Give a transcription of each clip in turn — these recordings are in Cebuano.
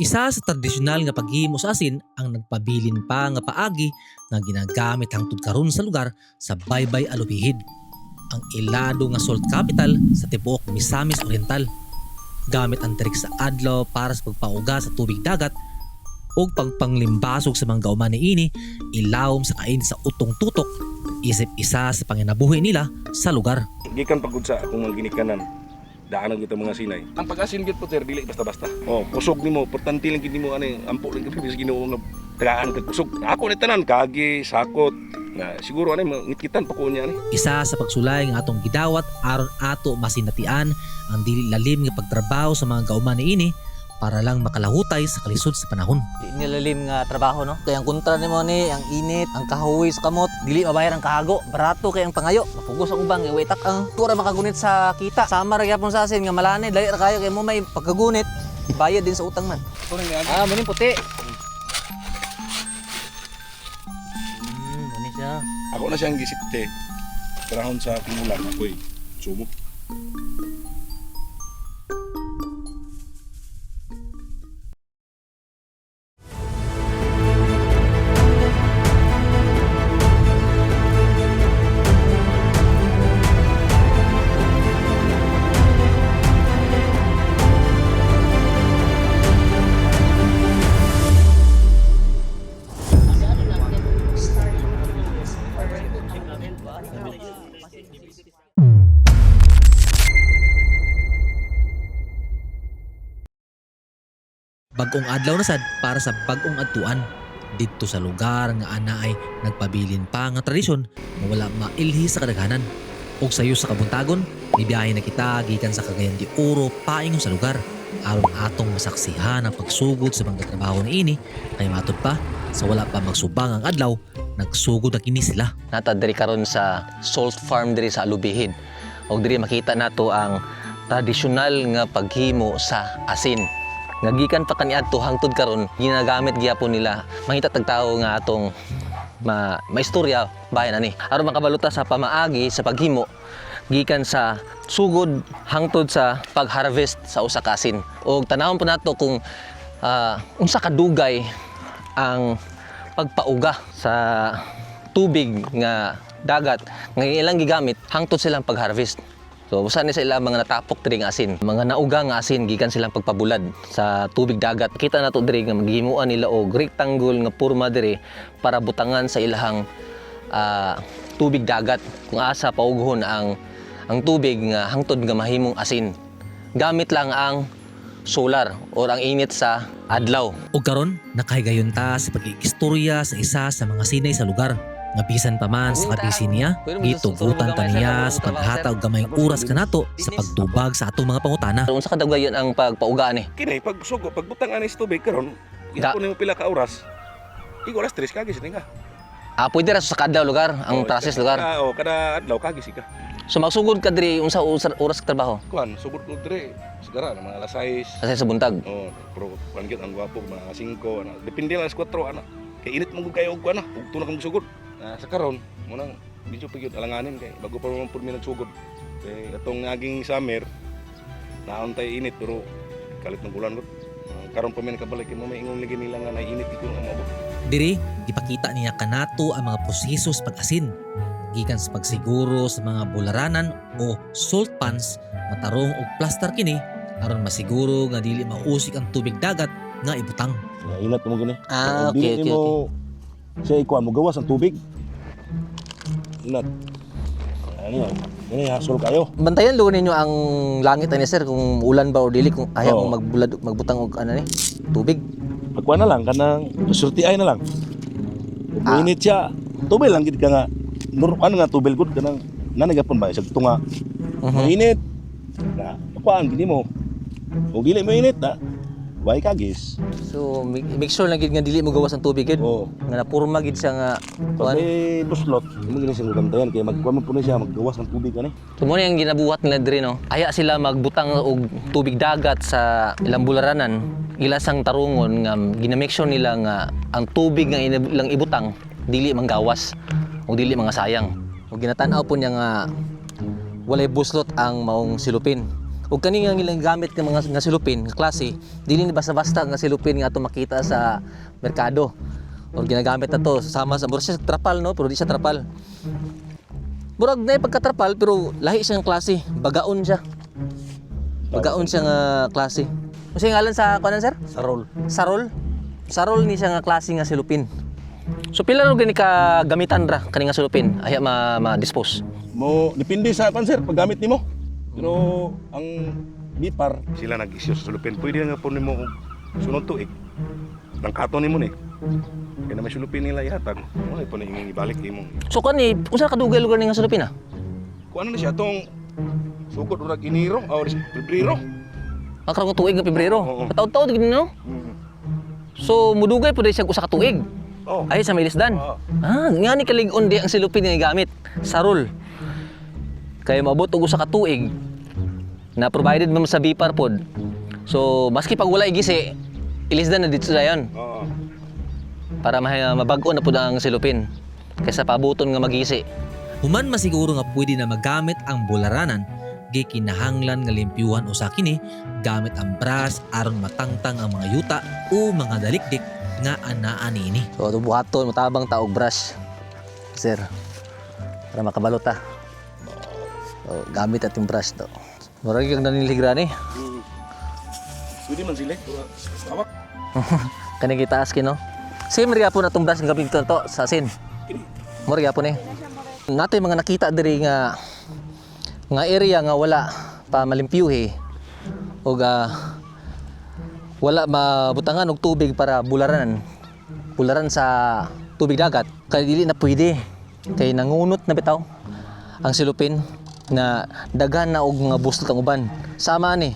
Isa sa tradisyonal nga paghimo sa asin ang nagpabilin pa nga paagi nga ginagamit hangtod karon sa lugar sa Baybay, Alubijid, ang ilado nga salt capital sa tibuok Misamis Oriental. Gamit ang tirik sa adlaw para sa pagpauga sa tubig dagat ug pagpanglimbasog sa mga gauman niini ilawom sa kain sa utong tutok isip isa sa panginabuhi nila sa lugar. Gikan pagud sa akong mga ginikanan. Daanan kita mga sinay. Ang pag-asin gyud po, sir, dili basta-basta. Oh, kusog nimo, importante lang gid nimo ani, ampo lang gid sa Ginoo nga tagaan kag kusog. Ako ni tanan kagi, sakot. Na siguro ani ngitkitan pa ko niya ani. Isa sa pagsulay nga atong gidawat aron ato masinatian ang dili lalim nga pagtrabaho sa mga gauman niini para lang makalahutay sa kalisod sa panahon. Di nilalim nga trabaho, no? Kaya ang kontra nimo ni ang init, ang kahuwi sa kamot, dili mabayar ang kahago, barato kay ang pangayo, mapugos ang ubang, kay itak ang tura makagunit sa kita. Sama ra gyapon sa asin nga malani, dali ra kayo kay mo may pagkagunit, bayad din sa utang man. Ah, muning puti. Muni siya. Ako na siyang gisipte. Trahon sa kimulan ako'y sumo. Bag-ong adlaw na sad para sa bag-ong adtuan didto sa lugar nga ana ay nagpabilin pa nga tradisyon nga wala mailhi sa kadaghanan. Ug sayo sa kabuntagon, mibiyahe na kita gikan sa Cagayan de Oro paingon sa lugar aron atong masaksihan ang pagsugod sa mga trabaho niini kay matud pa sa wala pa magsubang ang adlaw, nagsugod na kini sila. Nata diri karon sa salt farm diri sa Alubijid. Og diri makita nato ang tradisyonal nga paghimo sa asin. Nga gikan pa kaniadto hangtod karon ginagamit gyapon nila. Mangita tag tawo nga atong maistorya bayan ani. Aron makabalota sa pamaagi sa paghimo gikan sa sugod hangtod sa pag-harvest sa usa ka asin. Og tanawon po nato kung unsa kadugay ang pagpauga sa tubig nga dagat nga ilang gigamit hangtod silang pag-harvest. So usa ni sa ilang mga natapok diri nga asin, mga nauga nga asin gikan silang pagpabulad sa tubig dagat. Kita nato diri nga magihimuan nila og rectangle nga porma diri para butangan sa ilahang tubig dagat kung asa paughon ang tubig nga hangtod nga mahimong asin. Gamit lang ang solar or ang init sa adlaw. Ug karon nakahigayon ta sa pag-iistorya sa isa sa mga sinay sa lugar nga bisan pa man sa kabisi niya, gitugutan pa niya sa paghatag og gamayng oras kanato sa pagtubag sa atong mga pangutana. Unsa kadugay ang pagpaugaan eh? Kini pag sugo, pagbutang ani sa tubig karon, gihapon nimo pila ka oras. Igo alas 3 kagi ka. Ah, pwede ra sa kadlaw lugar, ang Oh, process lugar. Oh, kada adlaw kagi ka. So magsugod ka diri unsa oras ka trabaho? Kuan, sugod ko dire. Sigara na mga alas 6. Kasi sa buntag. Oh, pero kuan gyud ang gwapo mga 5 ana. Depende lang alas 4 ana. Kay init man gud kayo og kuan na, ugto na kang sugod. Na sa karon, mo nang medyo pa gyud alanganin kay bago pa man pud mi nagsugod. Kay atong naging summer naon tay init pero kalit ng ulan gud. Karon pa mi nakabalik kay mo may ingon lagi nila nga nainit ko ang mabot. Diri, gipakita niya kanato ang mga proseso sa pag-asin gikan sa pagsiguro sa mga bularanan o salt pans matarong og plaster kini aron masiguro nga dili mausik ang tubig dagat nga ibutang. Inat mo gani. Ah, okay. Siya ikuan mo gawas ang tubig. Inat. Ano yan? Ini hasol kayo. Bantayan lugar ninyo ang langit ani sir kung ulan ba o dili kung ayaw Oo. mong magbulad magbutang og ano ni tubig. Pagkuan na lang kanang surti ay na lang. Kung init siya, tubig lang gid ka nga. Nur ano nga tubig gud kanang nanagapon ba sa tunga. Mainit. Na kuan gini mo. Kung dili mo init na, way kagis. So make sure lang gid nga dili mo gawas ang tubig gid. Oh. Nga napurma gid siya nga Pag kuan. may buslot, imo gini siyang bantayan kay magkuan man po ni siya maggawas ng tubig ani. So mo ang ginabuhat nila diri no. Aya sila magbutang og tubig dagat sa ilang bularanan, ila sang tarungon nga gina-make sure nila nga ang tubig nga ilang ibutang dili manggawas o dili mga sayang. O ginatan-aw po niya nga walay buslot ang maong silupin. Ug kani nga ilang gamit nga mga nga silupin nga klase, dili ni basta-basta nga silupin nga ato makita sa merkado. Or ginagamit na to sama sa murag siya trapal, no, pero di siya trapal. Murag na pagkatrapal pero lahi siyang klase, bagaon siya. Bagaon siya nga klase. Unsa yung ngalan sa kuanan, sir? Sarol. Sarol. Sarol ni siya nga klase nga silupin. So pila ra gani ka gamitan ra kani nga silupin aya ma, ma-dispose? Mo depende sa kan, sir, paggamit nimo. Pero ang bipar sila nag-issue sa sulupin. Pwede nga po nimo og sunod tuig. Nang kato nimo ni. Kaya na may sulupin nila ihatag. Mo po na imong ibalik imong. So kani unsa kadugay lugar ni nga sulupin ah? Kung ano na siya tong sukod urag Enero o Pebrero. Ang karong tuig nga Pebrero. Oo. Pataod-taod gid no. So mudugay pud siya usa ka tuig. Oh. Ay sa Milisdan. Oo. Ah, nga ni kalig-on di ang silupin nga gamit. Sarol. Kay maabot og usa ka tuig na provided man sa bipar pod. So maski pag wala igisi, ilisdan na dito dayon Oo. para mabag-o na pud ang silupin kaysa pabuton nga magisi. Human masiguro nga pwede na magamit ang bularanan, gikinahanglan nga limpyuhan usa kini gamit ang brass aron matangtang ang mga yuta o mga dalikdik nga anaa niini. So ato buhaton motabang ta og brush. Sir. Para makabalot ta. So, gamit ating brush to. Murag yung naniligrani. Pwede man sila. Hawak. Kani gitaas kino. Same rin po na itong brush nga gamit to sa asin. Mura gyapon eh. Natay mga nakita diri nga nga area nga wala pa malimpyuhi og wala mabutangan og tubig para bularan. Bularan sa tubig dagat kay dili na pwede kay nangunot na bitaw ang silupin na daghan na og mga buslot ang uban. Sama ani.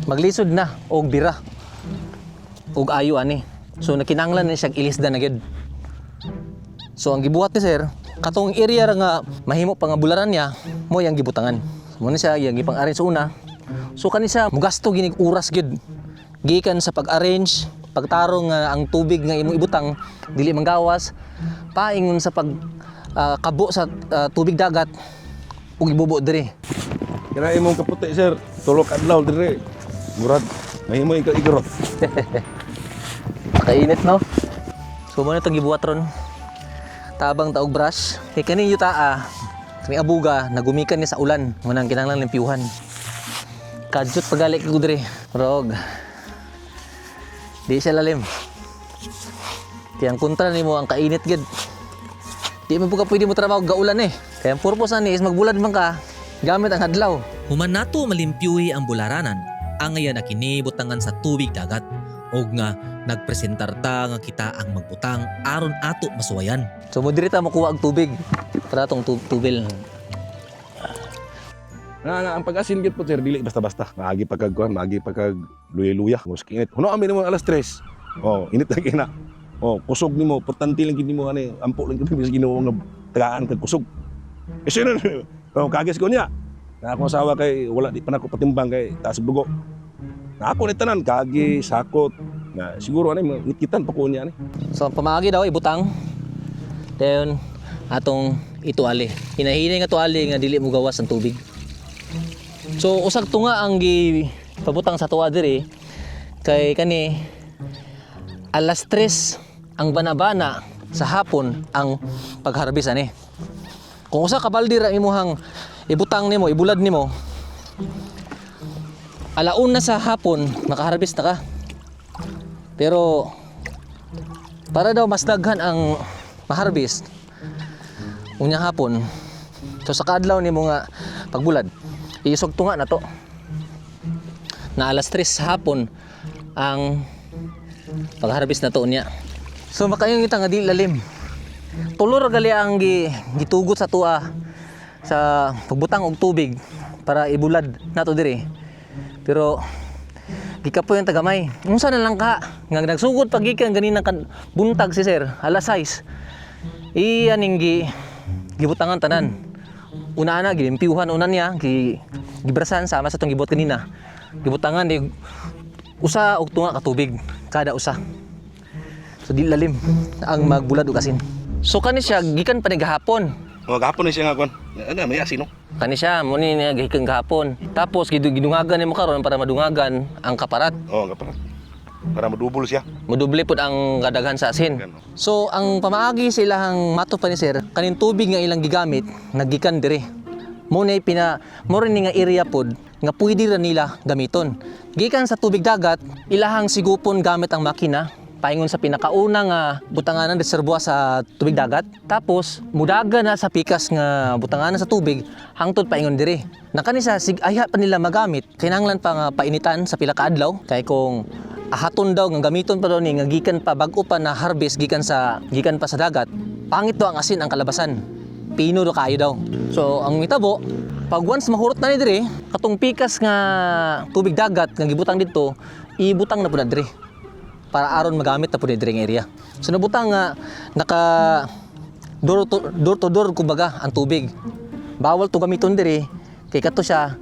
Maglisod na og bira og ayo ani. So nakinanglan na siya ilisdan na gyud. So ang gibuhat ni sir, katong area ra nga mahimo pa nga bularan niya, mo yang gibutangan. Mo ni siya yang gipang-arrange sa una. So kani siya mugasto ginig oras gyud. Gikan sa pag-arrange, pagtarong nga ang tubig nga imong ibutang dili manggawas, paingon sa pag kabo sa tubig dagat ug ibubo diri. Kaya imong kaputi, sir. Tulok adlaw dire. Murag mahimo ikaw igorot. Kainit, no? So mo na itong gibuhat ron. Tabang taog brush. Kay kani yuta ah, kani abuga nagumikan ni sa ulan. Munang kinahanglan limpyuhan. Kadyot pagalik ko diri. Rog. Di siya lalim. Kaya ang kontra nimo ang kainit gid. Di man po ka pwede mo trabaho gaulan eh. Kaya ang purpose ani is magbulad man ka gamit ang adlaw. Human nato malimpyuhi ang bularanan, angaya na kini butangan sa tubig dagat og nga nagpresentar ta nga kita ang magbutang aron ato masuwayan. So mo diri ta makuha og tubig para tong tubil. Na, na ang pag-asin gid po, sir, dili basta-basta. Maagi pagkag kuan, maagi pagkag luya-luya, mas init. Huno amin mo alas 3. Oh, init na kina. Oh, kusog nimo, importante lang gid nimo ani, ampo lang gid sa Ginoo nga tagaan kag kusog. Eh sino? Oh, kagis ko niya. Na akong asawa kay wala di pa nako patimbang kay taas dugo. Na ako ni tanan kagi sakot. Na siguro ani ngitkitan pa ko niya ani. So ang pamaagi daw ibutang. Then atong ituali. Hinahinay nga tuali nga dili mo gawas ang tubig. So usag tunga ang gi pabutang sa tuwa diri kay kani alas 3 ang banabana sa hapon ang pagharbis ani. Kung usa ka balde ra imuhang ibutang nimo, ibulad nimo, alauna sa hapon makaharbis na ka. Pero para daw mas daghan ang maharbis unyang hapon, so sa kaadlaw nimo nga pagbulad, iisog tunga na to na alas 3 sa hapon ang pagharbis na to unya. So makayon kita nga di lalim, tulo ra gali ang gitugot sa tuwa sa pagbutang og tubig para ibulad nato diri, pero gikapoy ang tagamay. Unsa na lang ka nga nagsugod pag gikan ganina kan buntag si sir alas 6. Iya ning gibutangan tanan. Una na gilimpiuhan una niya, gibrasan sama sa tong gibuhat kanina. Gibutangan di usa og tunga ka tubig kada usa. So di lalim ang magbulad og asin. So kani siya gikan pa ni gahapon. Oh, gahapon ni siya nga kuan. Ana may asin no. Kani siya mo ni niya gikan gahapon. Tapos gidungagan nimo karon para madungagan ang kaparat. Oh, ang kaparat. Para madubol siya. Modoble pud ang kadaghan sa asin. Gano. So ang pamaagi sa ilahang mato pa ni sir, kaning tubig nga ilang gigamit nagikan dire. Mo na pina mo rin ni nga area pod nga pwede ra nila gamiton. Gikan sa tubig dagat, ilahang sigupon gamit ang makina paingon sa pinakauna nga butanganan reservoir sa tubig dagat. Tapos mudaga na sa pikas nga butanganan sa tubig hangtod paingon dire. Nakani sa sig ayha pa nila magamit, kinahanglan pa nga painitan sa pila ka adlaw kay kung ahaton daw nga gamiton pa daw ni nga gikan pa bag-o pa na harvest gikan pa sa dagat, pangit daw ang asin ang kalabasan, pino do kayo daw. So ang mitabo pag once mahurot na ni dire, katong pikas nga tubig dagat nga gibutang didto, ibutang na pud na dire para aron magamit na pud ni dire nga area. So nabutang nga naka door to door kumbaga ang tubig. Bawal to gamiton dire kay kato siya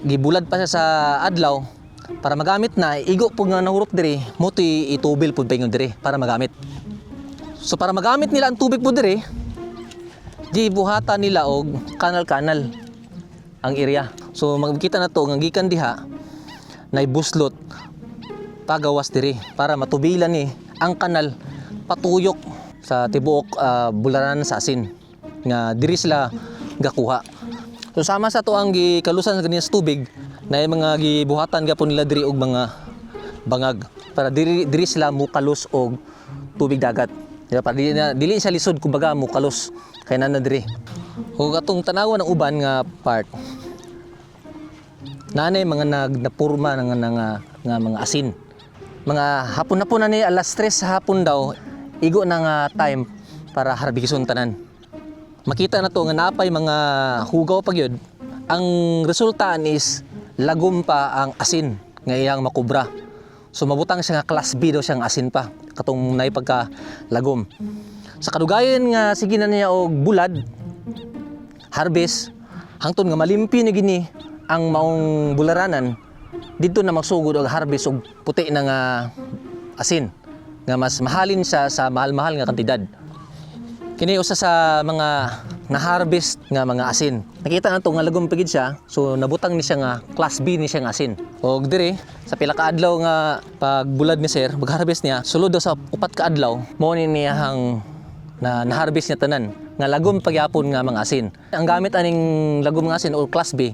gibulad pa siya sa adlaw para magamit na igo pud nga nahurot dire mo to itubil pud paingon dire para magamit. So para magamit nila ang tubig po dire, gibuhatan nila og kanal-kanal ang area. So magkita na to nga gikan diha nay buslot pagawas diri para matubilan ni ang kanal patuyok sa tibuok bularan sa asin nga diri sila gakuha. So sama sa to ang gikalusan sa ganyan sa tubig na yung mga gibuhatan gapon nila diri og mga bangag para diri diri sila mukalos og tubig dagat. Di ba? Para dili, na, dili siya lisod kumbaga mukalos kay na diri. Ug atong tanawan ng uban nga part, nanay mga nagnapurma nga mga asin. Mga hapon na po na ni alas 3 sa hapon daw, igo na nga time para harbison tanan. Makita na to nga napay mga hugaw pag yun. Ang resultaan is lagom pa ang asin nga iyang makubra. So mabutang siya nga class B daw siyang asin pa katong nay pagka lagom. Sa kadugayan nga sige na niya og bulad, harvest, hangtod nga malimpi na gini ang maong bularanan, didto na magsugod og harvest og puti na nga asin nga mas mahalin siya sa mahal-mahal nga kantidad. Kini usa sa mga na-harvest nga mga asin. Nakita na to nga lagom pagid siya, so nabutang ni siya nga class B ni siya nga asin. Og dire sa pila ka adlaw nga pagbulad ni sir, mag-harvest niya, sulod daw sa 4 ka adlaw, mao ni niyahang na na-harvest niya tanan nga lagom pagyapon nga mga asin. Ang gamit aning lagom nga asin or class B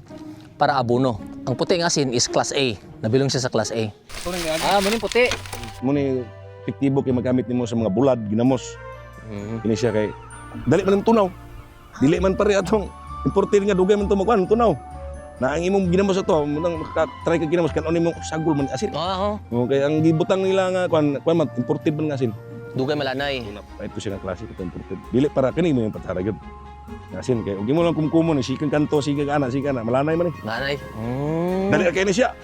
para abono. Ang puti nga asin is class A. Nabilong siya sa class A. Ah, mo puti. Mo ni epektibo kay magamit nimo sa mga bulad, ginamos. Kini siya kay dali man ang tunaw. Dili man pare atong imported nga dugay man to magkuan tunaw. Na ang imong ginamos ato, munang maka-try ka ginamos kan imong sagol man asin. Oo. Oh, kay ang gibutang nila nga kuan kuan man imported man nga asin. Dugay malanay. Una pait ko siya nga klase ito imported. Dili para kini mo yung patara gyud. Nga asin kay ug imo lang kumkumon ni sikan kanto sikan ana sikan ana malanay man ni. Malanay. Dali ra kay ni siya.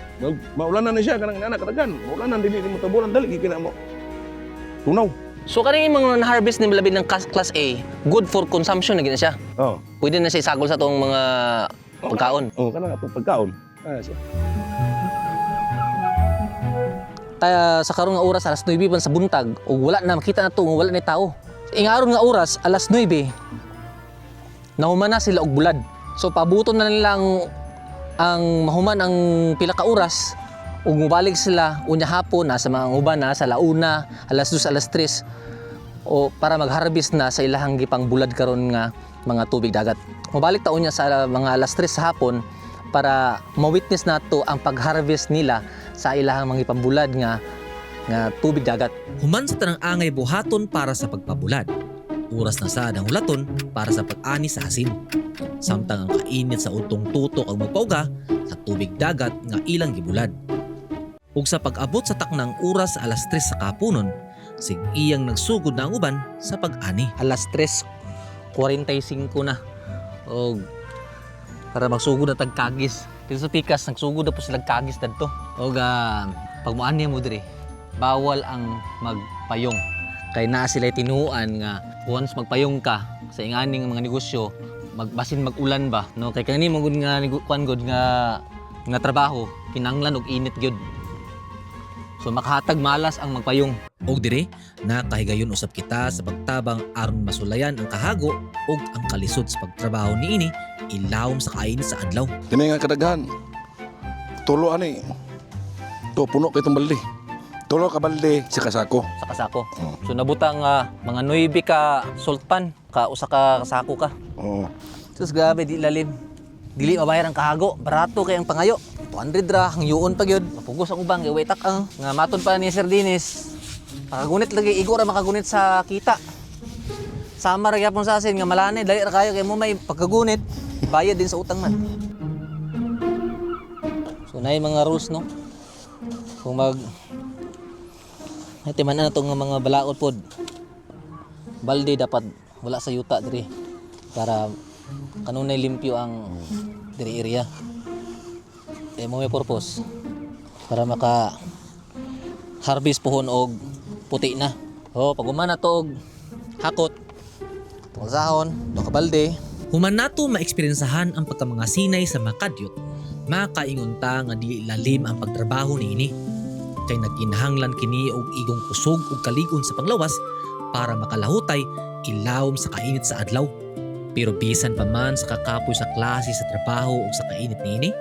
Maulanan ni siya kanang anak kadagan. Maulanan dili nimo tabulan dali gyud kina mo. Tunaw. So kaning mga na-harvest ni labi ng class A, good for consumption na gina siya. Oh. Pwede na siya isagol sa atong mga pagkaon. Oh, kanang atong pagkaon. Ah, siya. Ta sa karon nga oras alas 9 pa sa buntag ug wala na makita na to nga wala ni tao. Ingaron nga oras alas 9 nahuman na sila og bulad. So pabuton na nila ang mahuman ang pila ka oras ug mobalik sila unya hapon na sa mga uban na sa launa, alas 2, alas 3 o para mag-harvest na sa ilahang gipang bulad karon nga mga tubig dagat. Mobalik ta unya sa mga alas 3 sa hapon para ma-witness nato ang pag-harvest nila sa ilahang mga ipambulad nga nga tubig dagat. Human sa tanang angay buhaton para sa pagpabulad. Oras na sa ang hulaton para sa pag-ani sa asin. Samtang ang kainit sa utong tutok ang magpauga sa tubig dagat nga ilang gibulad. Ug sa pag-abot sa taknang oras sa alas 3 sa kapunon, sig iyang nagsugod na ang uban sa pag-ani. Alas 3:45 na. Og para magsugod na tag kagis. Dito sa pikas nagsugod na po sila kagis dadto. Og pag moani mo diri, bawal ang magpayong. Kay naa sila tinuan nga once magpayong ka sa inganing mga negosyo, magbasin mag-ulan ba, no? Kay kani mo gud nga kuan gud nga nga trabaho, kinanglan og init gyud. So makahatag malas ang magpayong. Og dire, nakahigayon usab kita sa pagtabang aron masulayan ang kahago ug ang kalisod sa pagtrabaho niini. Ilawom sa kainit sa adlaw. Kini nga kadaghan. Tulo ani. To puno kay itong balde. Tulo ka balde sa kasako. Sa kasako. Oo. So nabutang mga 9 ka salt pan, ka usa ka sako ka. Oo. Sus, grabe, di lalim. Dili mabayar ang kahago, barato kay ang pangayo. 200 ra, hangyoon pa gyud. Mapugos ang ubang, kay tak ang nga maton pa ni Sir Dennis. Makagunit lagi, igo ra makagunit sa kita. Sama ra gyapon sa asin nga malanay, dali ra kayo kay mo may pagkagunit, bayad din sa utang man. So naay mga rules, no. Kung mag ay, timan na itong mga balaod pod. Balde dapat wala sa yuta diri para kanunay limpyo ang diri area. Kaya mo may purpose para maka harvest pohon og puti na. Oh, pag human na to og hakot, tungkol sahon, do ka balde. Human nato maeksperiensahan ang pagkamangasinay sa makadyot, makaingon ta nga di lalim ang pagtrabaho niini. Kay nagkinahanglan kini og igong kusog ug kaligon sa panglawas para makalahutay ilawom sa kainit sa adlaw. Pero bisan pa man sa kakapoy sa klase sa trabaho ug sa kainit niini,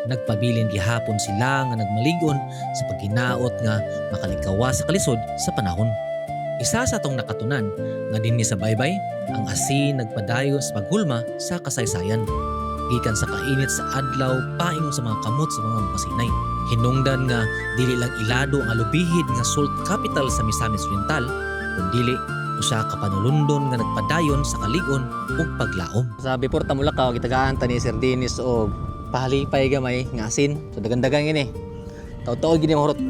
nagpabilin gihapon sila nga nagmaligon sa paghinaot nga makalikawas sa kalisod sa panahon. Isa sa atong nakatunan nga dinhi sa baybay, ang asin nagpadayon sa paghulma sa kasaysayan. Gikan sa kainit sa adlaw paingon sa mga kamot sa mga masinay. Hinungdan nga dili lang ilado ang alubihid nga salt capital sa Misamis Oriental, kundili usa ka panulundon nga nagpadayon sa kalig-on ug paglaom. Sa before ta mulakaw, gitagaan ta ni Sir Dennis og pahalipay gamay nga asin. So dagandagan gini. Taud-taud gini mahurot.